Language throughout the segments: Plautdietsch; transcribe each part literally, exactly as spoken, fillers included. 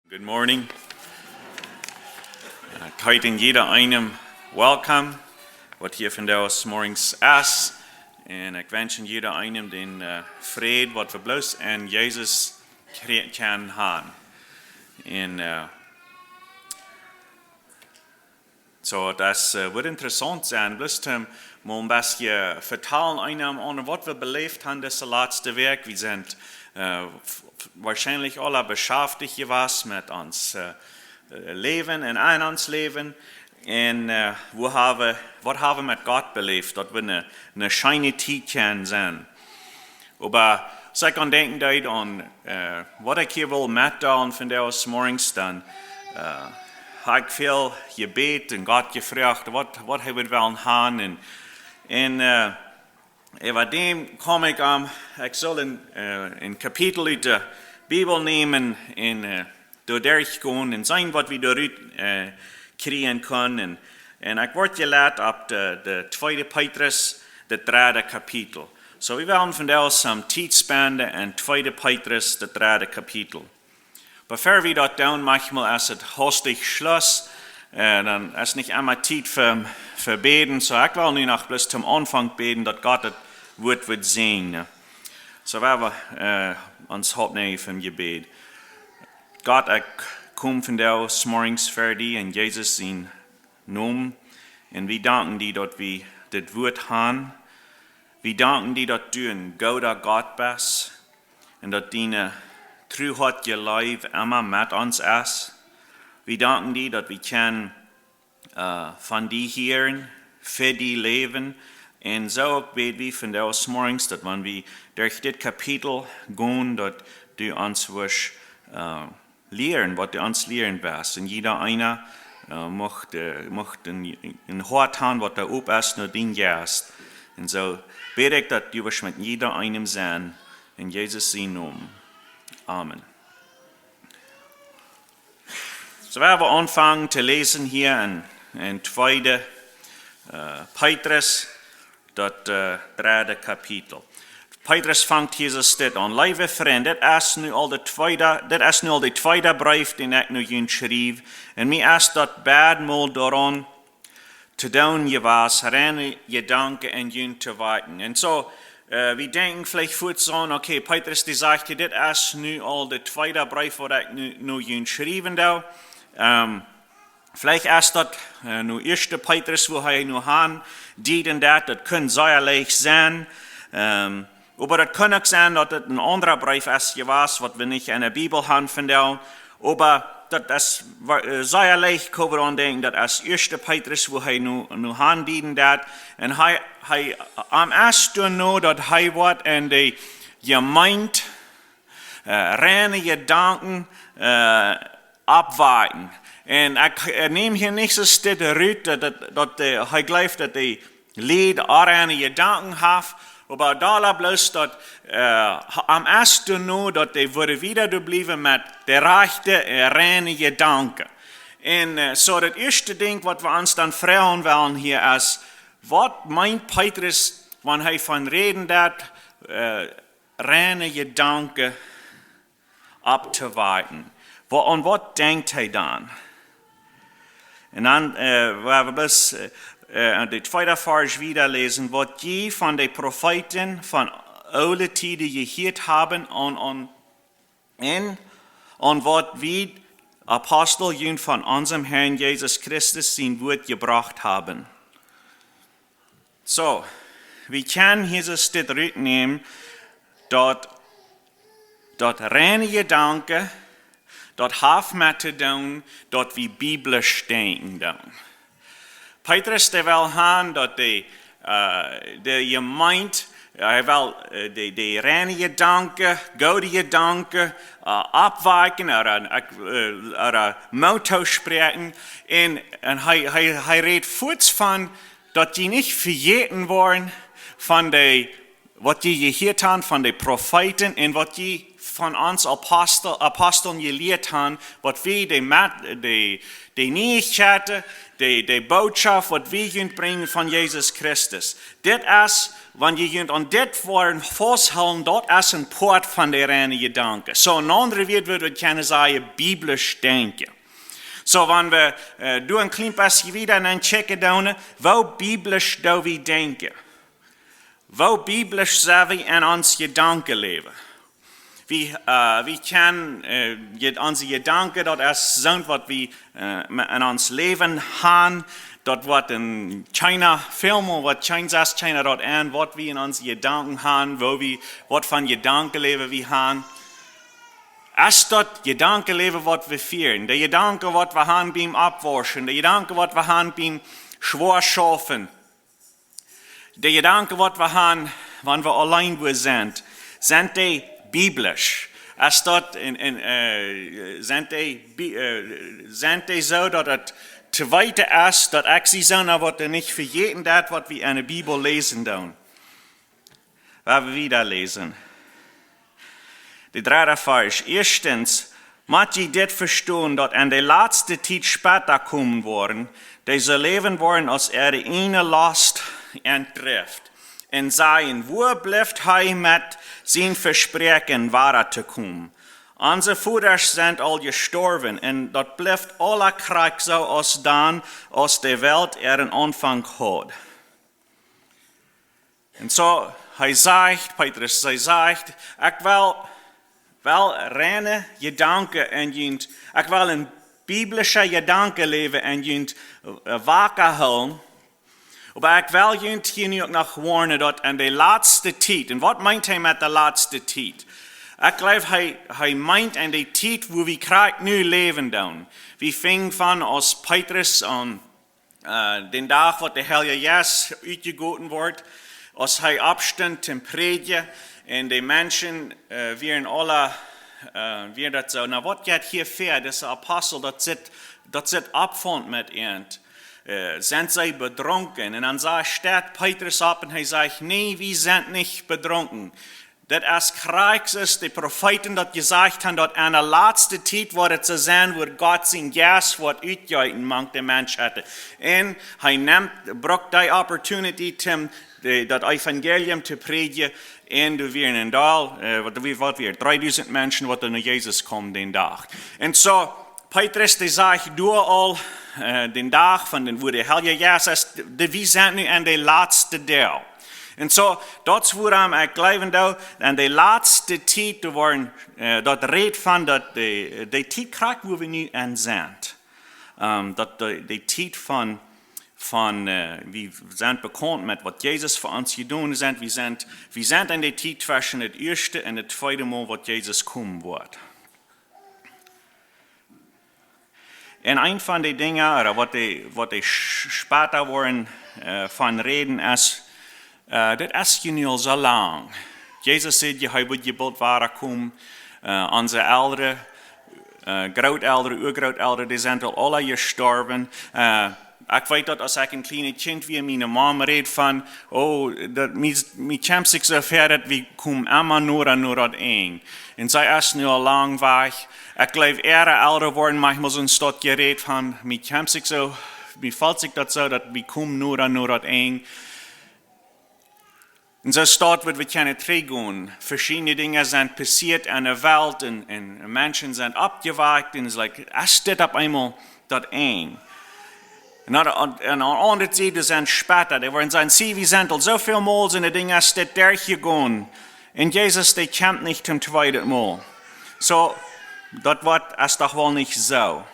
Good morning. Äh, ekj heet jieda eenem welcome, waut hia vondoag morjens es. Un ekj wensch jieda eenem dän, äh, Fräd, waut wie bloos en Jesus kjrie-, kjennen haben. Un, äh, soo, daut, äh, woat interessaunt sennen, bloos om mol een bät vetalen, eenem aundren, waut wie beläft haben dise latste Wäakj. Wie sent, äh, w-, w-, woarschienlich aule beschäftigt jewast met ons, äh, Läwen un aun ons Läwen. Un, äh, woo haben, waut haben wie met Gott beläft? Daut woat eene, eene scheene Tiet kjennen sennen. Oba aus ekj aun denkjen deed aun, äh, waut ekj hia well metdeelen vondoag morjens, dan, äh, hab ekj väl jebät un Gott jefroacht, waut, waut hee wudd wellen haben. Un, un, äh, äwa däm kjeem ekj aun, ekj sull een, äh, een Kapitel ut de Bibel nämen un, äh, doa derchgonen un seenen, waut wie doarut, äh, kjrieen kjennen. Un, un ekj wort jeleit opp de, de tweede Petrus, daut dredde Kapitel. Soo, wie wellen vondoag some Tiet spenden en tweede Petrus, daut dredde Kapitel. Bevor wie daut doonen, mauncheenmol es et hastich Schluss, äh, dan es nich emma Tiet fa, fa bäden. Soo, ekj well nu noch bloos toom Aunfank bäden, daut Gott daut Wuat woat säajnen. Soo, wie, äh, ons Hoat nämen fa Jebäd. Gott, ekj kom vondoag morjens ver die en Jesus sienen Nomen. Un wie danken die, daut wie dit Wuat haben. Wie danken die, daut du een gooda Gott best. Un daut diene Tru haft jeleeft emma met ons es. Wie danken die, daut wie kjennen, äh, von die hieren, fa die läwen. Un soo uk bäd wie vondoag morjens, daut wan wie derch dit Kapitel gonen, daut du ons woascht, äh, lieren, waut du ons lieren woascht. Un jieda eena, äh, mucht, äh, mucht een, een Hoat haben, waut doa op es no dien Jeist. Un soo bäd ekj, daut du woascht met jieda eenem sennen, en Jesus sienen Nomen. Amen. Soo, wie wellen aunfangen to läsen hia en, en tweede, äh, Petrus, daut, äh, dredde Kapitel. Petrus fangt hia soo dit aun. Leewe Frind, dit es nu aul de tweede, dit es nu aul de tweede Breef, dän ekj no junt schriew. Un mie es daut bie mol doaraun to doonen jewast, reine Jedanken en junt to wecken. Un soo, äh, wie denkjen veleicht fuaz aun, okay, Petrus, dee sajcht, dit es nu aul de tweede Breef, waut ekj nu, no junt schriewen doo. Ähm, veleicht es daut, äh, no ieeschte Petrus, woo hee no han, dee un daut, daut kaun sea leicht sennen. Ähm, Oba daut kaun uk sennen, daut et een aundra Breef es jewast, waut wie nich en de Bibel haben vondoag. Oba daut es, wa-, äh, sea leicht, kjenn wie aun denkjen, daut es ieeschte Petrus, woo hee nu, nu han dee un daut. Un hee, hee, am es doano, daut hee woat en de Jemeent, äh, reine Jedanken, äh, oppwakjen. Un ekj, ekj näm hia nich soo dit rut, daut, daut, daut de, hee jleeft, daut de Lied onreine Jedanken haft, oba doa bloos daut, äh, am es doano, daut dee wudden wieda doa bliewen met de rajchte, äh, reine Jedanken. Un, äh, soo daut ieeschte Dinkj, waut wie ons dan froagen wellen hia es, waut meent Petrus, wan hee von räden deit, äh, reine Jedanken opptowakjen? Wa-, aun waut denkjt hee dan? Un dan, äh, woa wie bloos, äh, äh, de tweede Varsch wieda läsen, waut jie von de Profeeten von oole Tieden jehieet haben un, un, un, un waut wie Apostel junt von onsen Herrn Jesus Christus sien Wuat jebrocht haben. Soo, wie kjennen hia soo dit rutnämen, daut, daut reine Jedanken, daut haft met to doonen, daut wie biblisch denkjen doonen. Petrus, dee well han, daut de, äh, de Jemeent, hee well, äh, de, de reine Jedanken, goode Jedanken, äh, oppwakjen, ooda, äh, ooda Moot toospräakjen. Un, un hee, hee, hee rät fuaz von, daut jie nich vejäten woaren von de, waut jie jehieet han von de Profeeten un waut jie von ons Apostel, Aposteln jelieet han, waut wie de met, de, de Nieichkjeiten, de, de Bootschoft, waut wie junt brinjen von Jesus Christus. Dit es, wan jie junt aun dit woaren fausthoolen, daut es een Poat von de reine Jedanken. Soo, en aundre Wieed wudd wie kjennen sajen, biblisch denkjen. Soo, wan wie äh, doa een kjlien bät wieda nenn kjikjen doonen, woo biblisch doo wie denkjen? Woo biblisch sent wie en ons Jedankenläwen? Wie, äh, wie kjennen äh, je-, onse Jedanken, daut es soont waut wie äh, me-, en ons Läwen han, daut woat en China, väl mol woat China, sest China daut aun, waut wie en onse Jedanken han, woo wie, waut von Jedankenläwen wie han. Es daut Jedankenläwen waut wie fieren, de Jedanken waut wie han biem oppwauschen, de Jedanken waut wie han biem schwoa schaufen, de Jedanken waut wie han, wan wie auleen wua sent, sent dee biblisch? Es daut en, en, äh, sent dee, bi-, äh, sent dee soo daut et to weeten es, daut ekj sie soona waut doa nich vejäten deit, waut wie en de Bibel läsen doonen? Wan wie wieda läsen. De dredde Varsch. Ieeschtens, mott jie dit vestonen, daut en de latste Tiet Späta komen woaren, dee soo läwen woaren aus äare ieejne Lost an drift, un sajen: Wua blift hee met sien Vespräakjen wada to komen? Onse Vodasch sent aul jestorwen, un daut blift aula krakjt soo aus dan, aus de Welt äaren Aunfank haud. Un soo, hee sajcht, Petrus, hee sajcht: Ekj well, well reine Jedanken en junt, ekj well een biblischa Jedankenläwen en junt äh, waka hoolen. Oba ekj well junt hia nu uk noch woarnen, daut en de latste Tiet, un waut meent hee met de latste Tiet? Ekj jleew, hee, hee meent en de Tiet, wua wie krakjt nu läwen doonen. Wie finjen von aus Petrus aun äh, dän Dach, waut de Heilje Jeist utjegoten wort, aus hee oppstunt toom prädjen, un de Menschen äh, wieren aula, äh, wia daut soo: Na, waut jeit hia väa, dise Apostel, daut sitt, daut sitt opp met an. Äh, sent see bedrunken? Un dan sa-, steit Petrus opp un hee sajcht: Nä, wie sent nich bedrunken. Daut es krakjt soo aus de Profeeten daut jesajcht han, daut en de latste Tiet woat et soo sennen, wua Gott sien Jeist woat utjeeten mank de Menschheit. Un hee nemt, brukt dee opportunity, toom de, daut Evangelium to prädjen. Un doa wieren en Deel, äh, waut, waut wia, dreedusent Menschen, waut no Jesus kjeemen dän Dach. Un soo, Petrus, dee sajcht doa aul, äh, dän Dach von dän, wua de Heilje Jeist es, de, wie sent nu en de latste Deel. Un soo, daut es wuarom ekj jleewen doo, en de latste Tiet, doa woaren, äh, daut rät von daut de, de Tiet krakjt, wua wie nu en sent. Ähm, daut de, de Tiet von, von äh, wie sent bekaunt met waut Jesus fa ons jedonen haft, wie sent, wie sent en de Tiet tweschen daut ieeschte un daut tweede Mol, waut Jesus komen woat. Un eent von de Dinja, ooda waut de, waut de Sch-, Späta woaren äh, von räden es, äh, daut es je nu aul soo lang. Jesus säd je, hee woat je boolt wada komen. Äh, onse Elren, äh, Grootelren, Urgrootelren, dee sent aul aula jestorwen. Äh, ekj weet daut, aus ekj een kjlienet Kjint wia, miene Mom räd von: Oh, daut, mie, mie kjemt sikj soo väa, daut wie komen emma noda, noda daut Enj. Un see es nu aul lang wajch. Ekj jleew, äare Elren woaren maunchmol soo en Stoot jerät von: Mie kjemt sikj soo, mie felt sikj daut soo, daut wie komen noda, noda daut Enj. Un soo staut, waut wie kjennen trigjgonen. Veschiedne Dinja sent passieet en de Welt un, un Menschen sent oppjewakjt un es like, es dit opp eemol daut Enj? Un aun, aun, aun de aundre Sied sent Späta, dee woaren sajen: See, wie sent aul soo väl Mol sent de Dinja, es dit derchjegonen. Un Jesus, dee kjemt nich toom tweeden Mol. Soo, daut woat, es doch woll nich soo.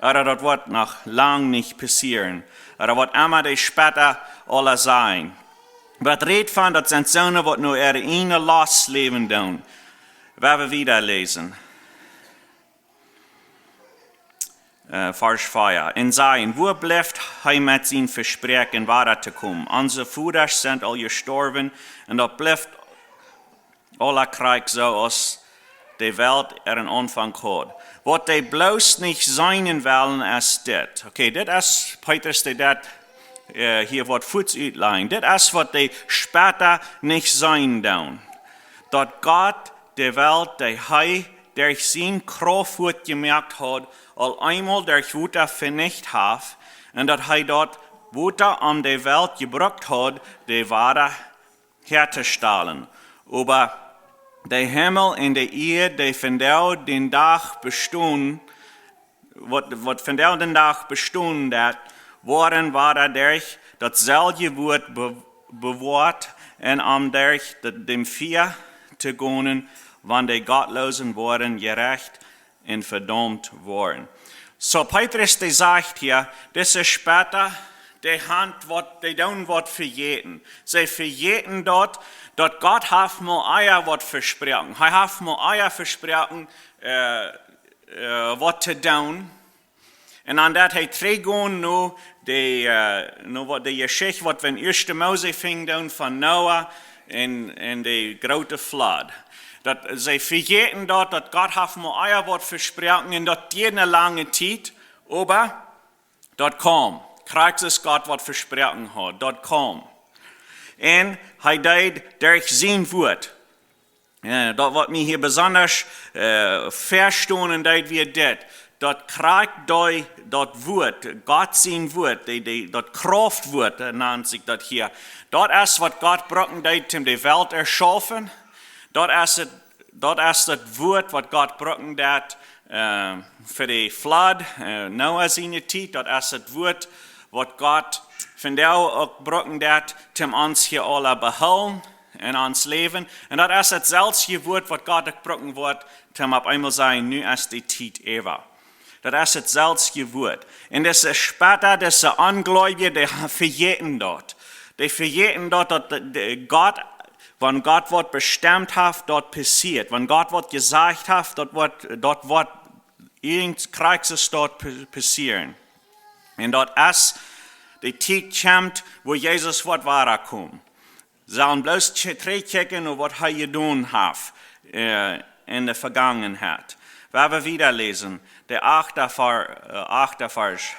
Ooda daut woat noch lang nich passieren. Ooda waut emma de Späta aula sajen. Waut rät von, daut sent soone, waut no äare ieejne Lost läwen doonen. Wan wie wieda läsen. Äh, Varsch vea. Un sajen: Wua blift hee met sien Vespräakjen wada to komen? Onse Vodasch sent aul jestorwen, un daut blift aula krakjt soo aus de Welt äaren Aunfank haud. Waut dee bloos nich seenen wellen, es dit. Okay, dit es Petrus, dee daut äh, hia woat fuaz utlajen. Dit es, waut de Späta nich seenen doonen. Daut Gott de Welt, dee hee derch sien Krauft jemoakt haud, aul eemol derch Wota venicht haft, un daut hee daut Wota, om de Welt jebrukt haud, dee wada häatostalen. Oba de Himmel un de Ieed, dee vondoag dän Dach bestonen, waut, waut vondoag dän Dach bestonen deit, woaren wada derch daut selwje Wuat be-, bewoat un om derch de, däm Fia to gonen, wan de Gottloosen woaren jerecht un vedaumt woaren. Soo Petrus, dee sajcht hia, dise Spötta, dee han waut, dee doonen waut vejäten. See vejäten daut, daut Gott haft mol ea waut vesproaken. Hee haft mol ea vesproaken, äh, äh, waut to doonen. Un dan deit hee trigjgonen no de, äh, no waut de Jeschicht, waut wie en Ieeschte Mose finjen doonen von Noah un, un de groote Flood. Daut see vejäten daut, daut Gott haft mol ea waut vesproaken un daut dieed eene lange Tiet, oba daut kjeem. Krakjt soo aus Gott waut vesproaken haud, daut kjeem. Un hee deed derch sien Wuat. Äh, daut waut mie hia besonda, äh, vestonen deed, wia dit. Daut krakjt doa, daut Wuat, Gott sien Wuat, dee, dee, daut Krauftwuat, äh, nant sikj daut hia. Daut es waut Gott brucken deed, om de Welt erschaufen. Daut es daut, daut es daut Wuat waut Gott brucken deed, äh, fa de Flood, äh, Noah siene Tiet. Daut es daut Wuat waut Gott vondoag uk brucken deed, om ons hia aula behoolen en ons Läwen. Un daut es daut selwje Wuat waut Gott uk brucken woat, om opp eemol sajen, nu es de Tiet äwa. Daut es daut selwje Wuat. Un dise Spötta, dise Onjleewje, dee ha-, vejäten daut. Dee vejäten daut, daut de, de Gott, wan Gott waut bestemt haft, daut passieet. Wan Gott waut jesajcht haft, daut woat, daut woat irjent krakjt soo daut pa-, passieren. Un daut es, de Tiet kjemt, wua Jesus woat wada komen. Sellen bloos tj-, trigjkjikjen no waut hee jedonen haft, äh, en de Vegangenheit. Wie wellen wieda läsen, de achte Ver-, äh, achte Varsch.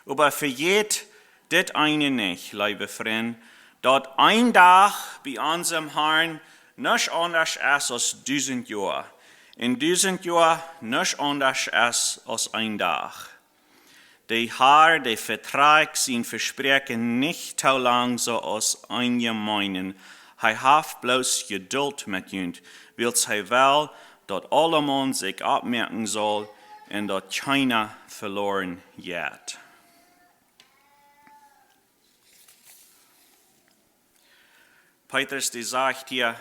Oba vejät dit eene nich, leewe Frind, daut een Dach bie onsen Harn nuscht aundasch es aus dusent Joa, un dusent Joa nuscht aundasch es aus een Dach. De Har, dee vetrakjt sien Vespräakjen nich too lang soo aus eenje meenen. Hee haft bloos Jedult met junt, wiels hee well, daut aulemaun sikj oppmoaken saul un daut kjeena veloaren jeit. Petrus, dee sajcht hia,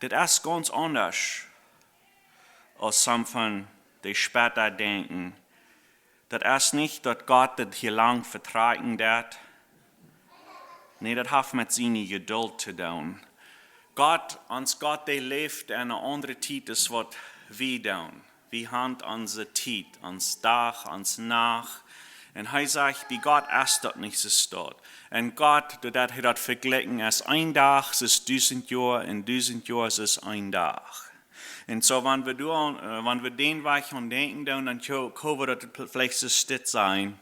dit es gaunz aundasch aus some von de Spötta denkjen. Daut es nich daut Gott daut hia lang vetrakjen deit. Nä, daut haft met siene Jedult to doonen. Gott, ons Gott, dee läft en eene aundre Tiet aus waut wie doonen. Wie han onse Tiet, ons Dach, ons Nacht. Un hee sajcht, bie Gott es daut nich soo. Un Gott, doaderch daut hee daut vejlikjt, es een Dach es dusent Joa un dusent Joa es een Dach. Un soo, wan wie doa, äh, wan wie dän Wajch aun denkjen doonen, dan kje-, kjenn wie daut veleicht soo stell sennen.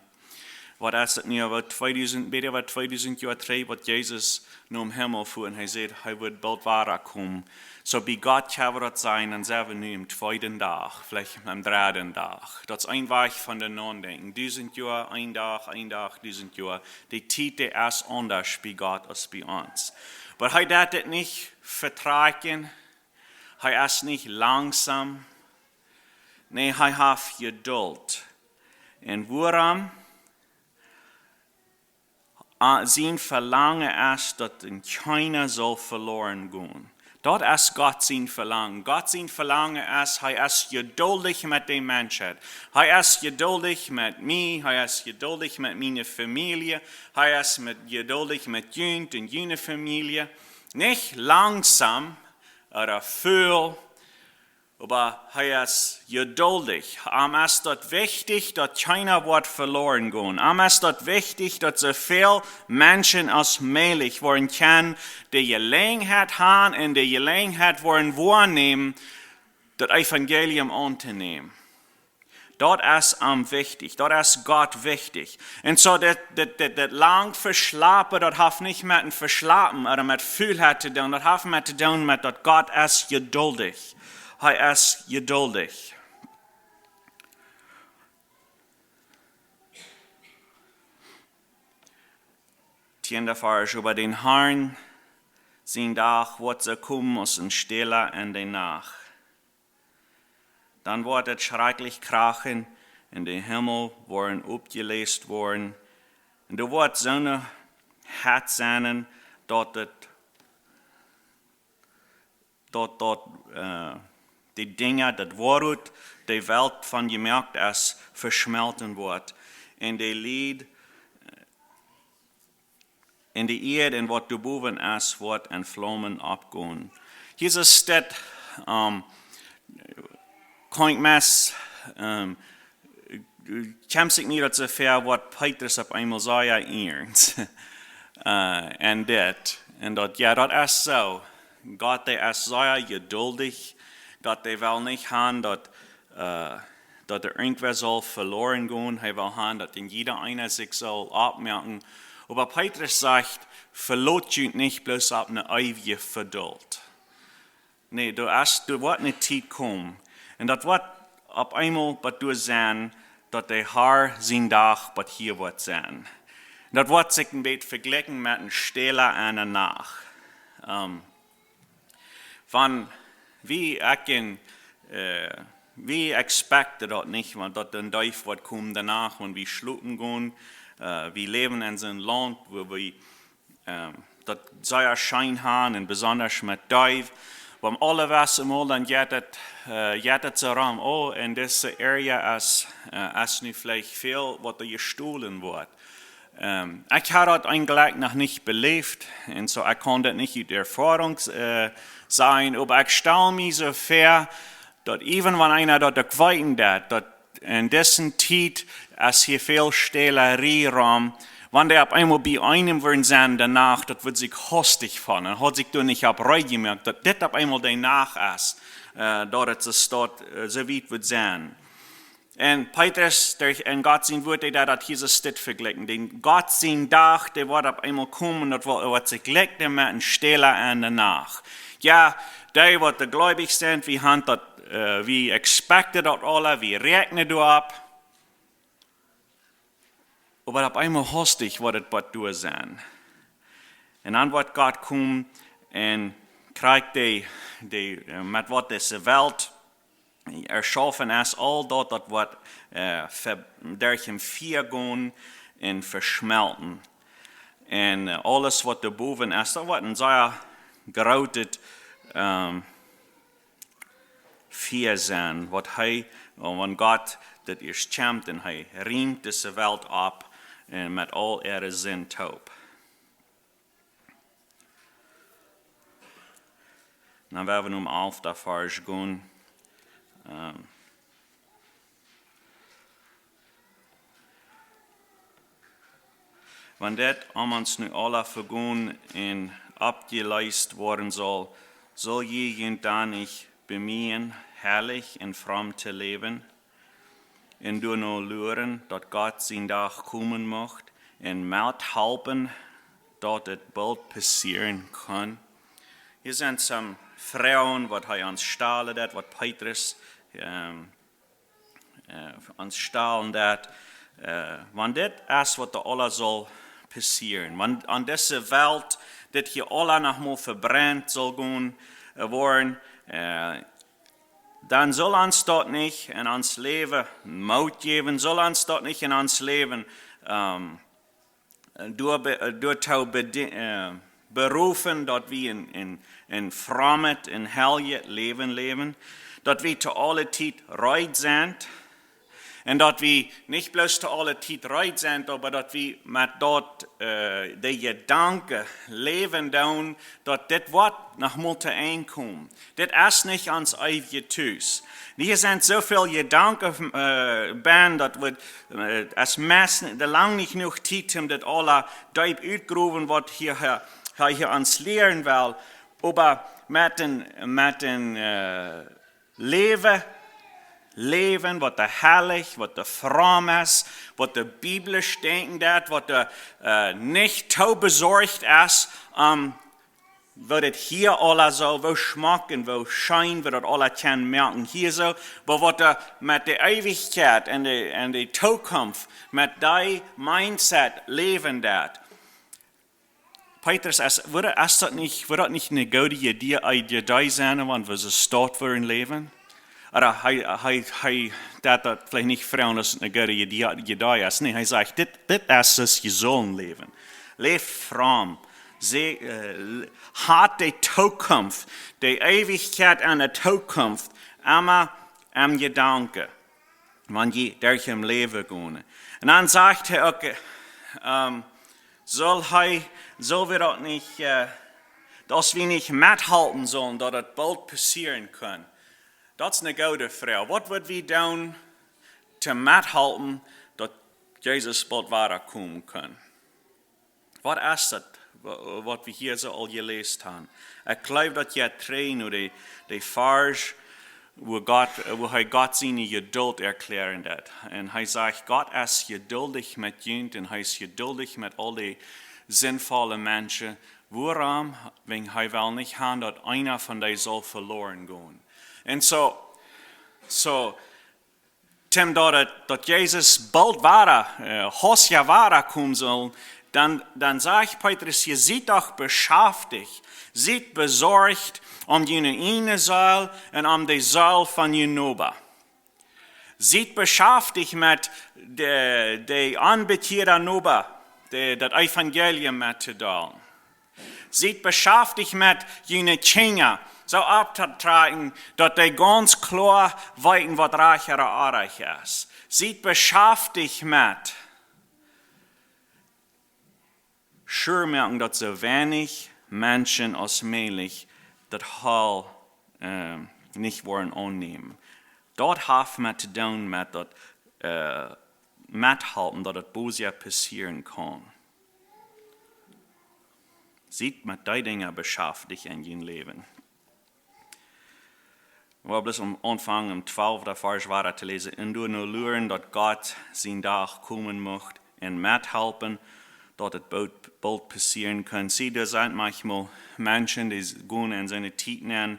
Waut es daut nu, waut tweedusent, bie waut tweedusent Joa trigj, waut Jesus nom Himmel fua un hee säd, hee wudd boolt wada komen. Soo bie Gott kjenn wie daut sennen, dan sent wie nu em tweeden Dach, veleicht em dredden Dach. Daut es een Wajch von de Nodenkjen. Dusent Joa, een Dach, een Dach, dusent Joa. De Tiet, dee es aundasch bie Gott aus bie ons. Oba hee deit dit nich vetrakjen. Hee es nich langsom. Nä, hee haft Jedult. Un wuarom? Ah, sien Velangen es, daut kjeena saul veloaren gonen. Daut es Gott sien Velangen. Gott sien Velangen es, hee es jeduldich met de Menschheit. Hee es jeduldich met mie, hee es jeduldich met miene Famielje, hee es met, jeduldich met junt un june Famielje. Nich langsom ooda väl, oba hee es jeduldich. Am es daut wichtich, daut kjeena woat veloaren gonen. Am es daut wichtich, daut soo väl Menschen aus mäajlich woaren kjennen de Jeläajenheit han un de Jeläajenheit woaren woanämen, daut Evangelium auntonämen. Daut es am wichtich, daut es Gott wichtich. Un soo daut, daut, daut, daut lang veschlapen, daut haft nich met een Veschlapen ooda met Fulheit to doonen, daut haft met to doonen met daut Gott es jeduldich. Hee es jeduldich. Kinderfarsch, oba dän Harn sien Dach woat soo komen aus een Stäla enne Nacht. Dan woat et schrakjlich krachen un de Himmel woaren opjeläst woaren. Un doa woat soone Hetz sennen, daut et, daut, daut, äh, de Dinja, daut woarut de Welt von jemoakt es, veschmelten woat. Un de Lied un de Ieed un waut doa bowen es, woat en Flamen oppgonen. Jesus, daut, ähm, kjikj mol, ähm, kjemt sikj mie daut soo väa, woat Petrus opp eemol sea iernst. Äh, un dit, un daut, jo, daut es soo. Gott, dee es sea jeduldich. Gott, dee well nich han, daut, äh, daut doa irjentwäa saul veloaren gonen. Hee well han, daut een jieda eena sikj saul oppmoaken. Oba Petrus sajcht: "Velot junt nich bloos opp eene eewje Jedult." Nä, doa es, doa woat eene Tiet komen. Un daut woat opp eemol waut doa sennen, daut de Harn sien Dach waut hia woat sennen. Daut woat sikj een bät vejlikjen met een Stäla enne Nacht. Ähm, wan wie, ekj en, äh, wie expecten daut nich, wan daut een Deef woat komen doano, wan wie schlopen gonen. Äh, wie läwen en soon Launt, wua wie, ähm, daut sea scheen han un besonda met Deef. Wan aule Welt emol dan jeit et, äh, jeit et soo rom: "Oh, en dise Area es, äh, es nu veleicht väl waut doa jestolen woat." Ähm, ekj hab daut eejentlich noch nich beläft, un soo, ekj kaun daut nich ut Erfoarunk, äh, sajen, oba ekj stal mie soo väa, daut even wan eena daut uk weeten deit, daut en dise Tiet es hia väl Stälerie rom, wan dee opp eemol bie eenem woaren sennen doano, daut woat sikj hastich von, un haud sikj doa nich opp reed jemoakt, daut dit opp eemol de Nacht es, äh, daut et soo staut, äh, soo wiet woat sennen. Un Petrus, derch, en Gott sien Wuat, dee deed daut Jesus dit vejlikjen. Dän Gott sien Dach, dee woat opp eemol komen, daut woat, woat sikj jlikjen met een Stäla enne Nacht. Jo, dee waut doa gleubich sent, wie han daut, äh, wie expecten daut aule, wie räakjnen doaropp. Oba opp eemol hastich woat et waut doa sennen. Un dan woat Gott komen un kjricht dee, dee, äh, met waut dise Welt erschaufen es, aul daut, daut woat, äh, ver-, derch een Fia gonen un veschmelten. Un, äh, aules waut doa bowen es, daut woat een sea grootet, ähm, Fia sennen, waut hee, wan Gott daut ieescht kjemt un hee riemt dise Welt opp un met aul äare Sind toop. Dan woa wie nu aum alften Varsch gonen. Ähm, wan dit om ons nu aula vegonen un oppjeleest woaren saul, saul jie junt dan nich bemieejen, heilich un fromm to läwen? Un doano luaren, daut Gott sien Dach komen mucht un methalpen, daut et boolt passieren kunn. Hia sent some Froagen, waut hee ons stalen deed, waut Petrus, ähm, äh, ons stalen deed. Äh, wan dit es, waut doa aula saul passieren, wan en dise Welt dit hia aula noch mol vebrent saul gonen, äh, woaren, äh, dan saul ons daut nich en ons Läwen Moot jäwen, saul ons daut nich en ons Läwen, ähm, doa be-, doatoo bedi-, äh, beroopen, daut wie een, een, een frommet, een heiljet Läwen läwen, daut wie to aule Tiet reed sent, un daut wie nich bloos to aule Tiet reed sent, oba daut wie met daut, äh, de Jedanken läwen doonen, daut dit woat noch mol to Enj komen. Dit es nich ons eewjet Tus. Hia sent soo väl Jedanken, äh, bennen, daut wie, äh, aus Menschen, de lang nich jenuach Tiet om dit aula deep utgrowen, waut hia, hia, hia ons lieren well. Oba met een, met een, äh, Läwen, Läwen, waut doa heilich, waut doa fromm es, waut doa biblisch denkjen deit, waut doa, äh, nich too besorcht es, ähm, woo dit hia aula saul, woo schmock un woo scheen wie daut aula kjennen moaken hia soo, oba waut doa met de Eewichkjeit un de, un de Tookunft, met dee Mindset läwen deit. Petrus, es, wudd, es daut nich, wudd daut nich eene goode Idee, Idee sennen, wan wie soo staut wudden läwen? Ooda hee, hee, hee deed daut veleicht nich froagen, aus et eene goode Idee, Idee es. Nä, hee sajcht, dit, dit es, soo aus jie sellen läwen. Läft fromm. See, äh, hat de Zukunft, de Eewichkjeit aun de Zukunft, emma aum Jedanken, wan jie derch daut Läwen gonen. Un dan sajcht hee uk, ähm, saul hee, saul wie daut nich, äh, daut wie nich methalpen sellen, daut et boolt passieren kaun. Daut es eene goode Froag. Waut woa wie doonen, om mettohalpen, daut Jesus boolt wada komen kaun? Waut es daut, wa-, waut wie hia soo aul jeläst haben? Ekj jleew, daut jie trigj no de, de Varsch, wua Gott, wua hee Gott siene Jeduld erkjlären deed. Un hee sajcht, Gott es jeduldich met junt un hee es jeduldich met aul de sinvolle Menschen. Wuarom? Wäajen hee well nich haben, daut eena von dee saul veloren gonen. Un soo, soo, Tim, daut, daut Jesus boolt wada, äh, hastich wada komen saul, dan, dan sajcht Petrus, jie siet doch beschaftich, siet besorcht om june ieejne Seel un om de Seel von jun Noba. Siet beschaftich met de, de onbekjeade Noba, de, daut Evangelium mettodeelen. Siet beschaftich met june Kjinja soo opptotrakjen, daut dee gaunz kloa weeten, waut rajcht ooda orrajcht es. Siet beschaftich met sure moaken, daut soo weinich Menschen aus mäajlich daut Heil, ähm, nich woaren aunnämen. Daut haft met to doonen met daut, äh, mettohalpen, daut daut Boset passieren kaun. Siet met dee Dinja beschaftich en jun Läwen. Wie wellen bloos aum Aunfank, em twalften Varsch wada to läsen. Un doano luaren, daut Gott sien Dach komen mucht un mettohalpen, daut et boolt, boolt passieren kaun. See, doa sent maunchmol Menschen, dee gonen en soone Tiet nenn,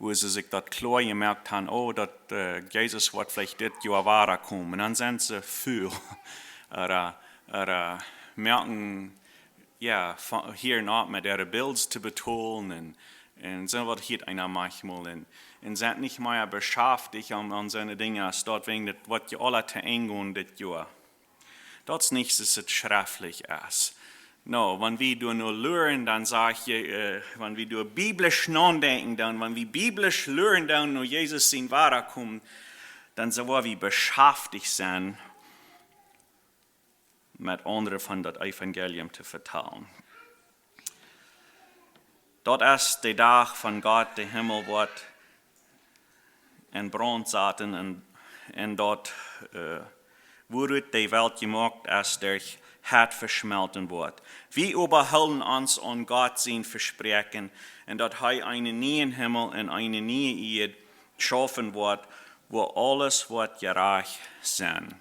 wua see sikj daut kloa jemoakt haben, oh, daut, äh, Jesus woat veleicht dit Joa wada komen. Un dan sent see ful. Ooda, ooda moaken, jo, fa-, hia noch met äare Bills to betolen un, un soo waut hia eena maunchmol un, un sent nich mea beschaftich aun, aun soone Dinja, aus daut wäajen daut woat je aula to Enj gonen dit Joa. Daut es nich soo aus et schreftlich es. No, wan wie doano luaren, dan saj ekj, äh, wan wie doa biblisch nodenkjen, dan, wan wie biblisch luaren, dan no Jesus sien Wadakomen, dan sell wie beschaftich sennen met aundre von daut Evangelium to vetalen. Daut es de Dach, wan Gott de Himmel woat en Braunt saten un, un daut, äh, wuaderch de Welt jemoakt es, derch Hett veschmelten woat. Wie oba hoolen ons aun Gott sien Vespräakjen un daut hee eenen nieen Himmel un eene niee Ieed schaufen woat, wua aules woat jerajcht sennen.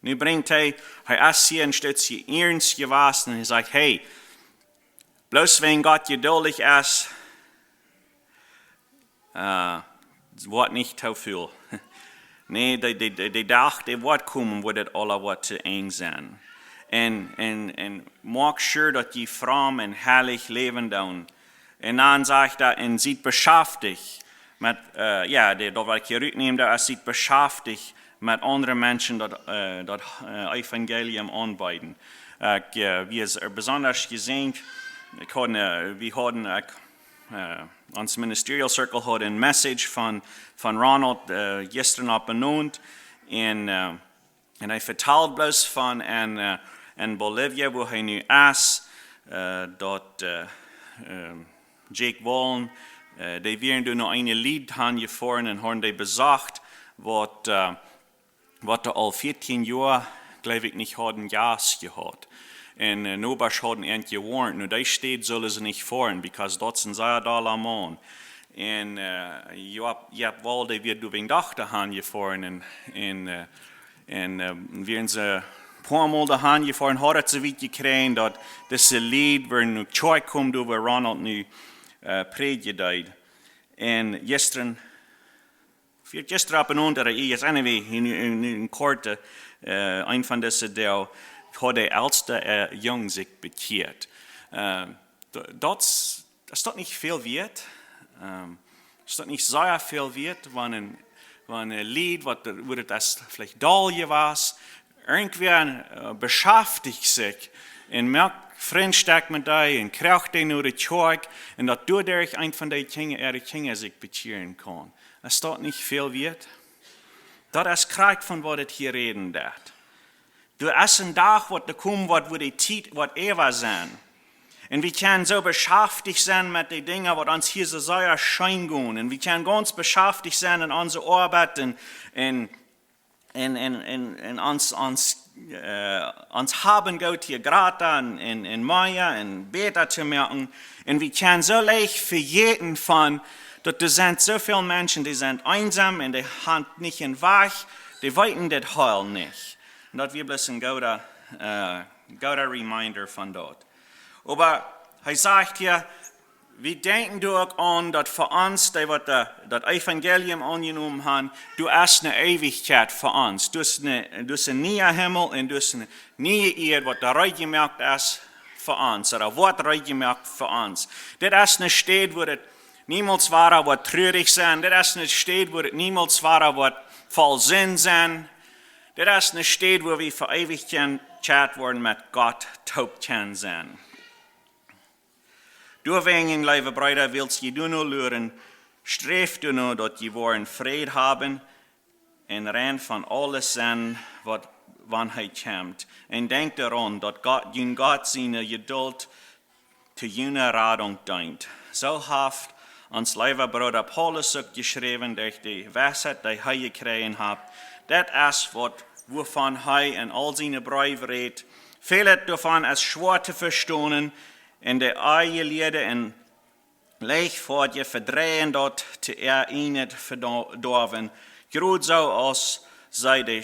Nu brinjt hee, hee es hia een Stootje iernst jewast un hee sajcht, hey, bloos wäajen Gott jeduldich es, äh, woat nich too väl. Nä, de, de, de, de Dach, dee woat komen, wua daut aula woat to Enj sennen. Un, un, un moakt sure daut jie fromm un heilich läwen doonen. Un dan sajcht hee, un siet beschaftich met, äh, jo, de, daut waut ekj hia rutnäm, daut es siet beschaftich met aundre Menschen daut, äh, daut, äh, Evangelium aunbieden. Ekj, äh, wie es, äh, besondasch jeseenen, ekj haud, äh, wie hauden, ekj, äh, ons Ministerial Circle haud een Message von, von Ronald, äh, jistren opp en Owent. Un, äh, un hee vetald bloos von en, äh, en Bolivia, wua hee nu es, äh, daut, äh, ähm, Jake Wallen, äh, dee wieren doa no eene Lied han jefoaren un hauden dee besocht, waut, äh, waut doa aul vieetieen Joa, jleew ekj, nich hauden Jast jehaut. Un, äh, Nobasch hauden an jewoarnt, no dee Städ sullen see nich foaren, because daut es een sea dolla Maun. Un, äh, Joab, Joab Walden wia doa wäajen Dochta han jefoaren un, un, äh, un, äh, wieren see poamol doa han jefoaren, hauden see wiet jekjräajen, daut dise Lied wieren no Kjoakj komen, doa wua Ronald nu, äh, prädjen deed. Un jistren, via jistren opp en Owent, ooda ieescht, anyway, en, en, en korte, äh, een von dise Doag, haud de elsta, äh, Jung sikj bekjieet. Äh, do- daut, es daut nich väl wieet? Ähm, es daut nich sea väl wieet, wan een, wan een Lied, waut doa, wua daut es veleicht doll jewast, irjentwäa äh, beschaftich sikj un moakt Frintstekj met dee un kjricht dee no de Kjoakj un daut doaderch een von dee Kjinja, äare Kjinja sikj bekjieren kaun. Es daut nich väl wieet? Daut es krakjt von waut et hia räden deit. Doa es een Dach, waut doa komen woat, wua de Tiet woat äwa sennen. Un wie kjennen soo beschaftich sennen met de Dinja, waut ons hia soo sea scheen gonen. Un wie kjennen gaunz beschaftich sennen en onse Oabeit un, un, un, un, un, un ons, ons, äh, ons Haben Goot hia jrata un, un, un mea un bäta to moaken. Un wie kjennen soo leicht vejäten von, daut doa sent soo väl Menschen, dee sent eensom un dee haben nich een Wajch, dee weeten dit Heil nich. Un daut wia bloos een gooda, äh, gooda Reminder von daut. Oba hee sajcht hia, wie denkjen doa uk aun, daut fa ons, dee waut de, daut Evangelium aunjenomen haben, doa es eene Eewichkjeit fa ons. Doa es een, doa es een niea Himmel un doa es eene niee Ieed, waut doa reed jemoakt es fa ons, ooda woat reed jemoakt fa ons. Dit es eene Städ, wua et niemols wada woat trurich sennen. Dit es eene Städ, wua et niemols wada woat voll Sind sennen. Dit es eene Städ, wua wie fa Eewichkjeit woaren met Gott toop kjennen sennen. Doawäajen, leewe Breeda, wiels jie doano luren, sträft doano, daut jie woaren Fräd haben un rein von aules sennen, waut, wan hee kjemt. Un denkjt doaraun, daut Gott, jun Gott siene Jedult to june Radunk deent. Soo haft ons leewa Brooda Paulus uk jeschräwen, derch de Weisheit, dee hee jekjräajen haft. Daut es waut, wuavon hee en aul siene Breew rät. Väl doavon es schwoa to vestonen, un de Onjelieede un Leichtfoatje vedreien daut to äa ieejnet Vedo-, Vedoawen, jrod soo aus see de,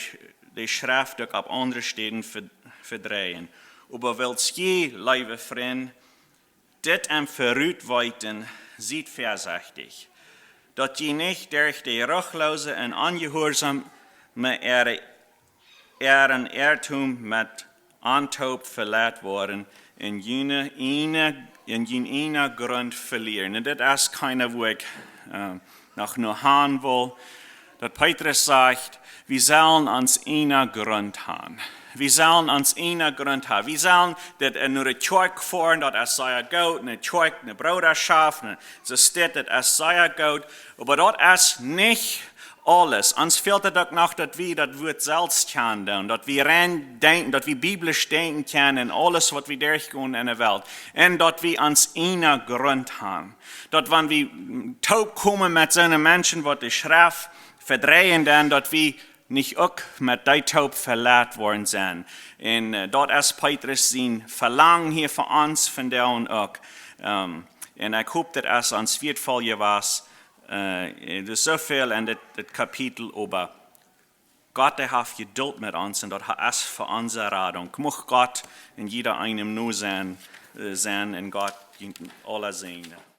de Schreft uk opp aundre Städen ve-, vedreien. Oba wiels jie, leewe Frind, dit em Verut weeten, siet väasechtich, daut jie nich derch de ruchloose un onjehuarsaum met äare äaren Ierrtum met an toop veleit woaren un june ieejne, un jun ieejnen Grunt velieren. Un dit es kjeena, wua ekj, äh, noch no han well. Daut Petrus sajcht, wie sellen ons ieejnen Grunt haben. Wie sellen ons ieejnen Grunt haben. Wie sellen daut, äh, no de Kjoakj foaren, daut es sea goot, eene Kjoakj, eene Broodaschoft, eene, soo steit, daut es sea goot. Oba daut es nich aules. Ons fält et uk noch, daut wie daut Wuat selfst kjanen doonen, daut wie rein denkjen, daut wie biblisch denkjen kjennen en aules, waut wie derchgonen en de Welt. Un daut wie ons ieejnen Grunt haben. Daut wan wie, mm, toop komen met soone Menschen, waut de Schreft vedreien, dan daut wie nich uk met dee toop veleit woaren sent. Un, äh, daut es Petrus sien Velangen hia fa ons vondoag uk. Ähm, un ekj hop, daut es ons wieetvoll jewast, äh, daut es soo väl en dit, dit Kapitel, oba Gott, dee haft Jedult met ons un daut ha-, es fa onse Radunk. Mucht Gott en jieda eenem no sennen, äh, sennen un Gott junt aule säajnen.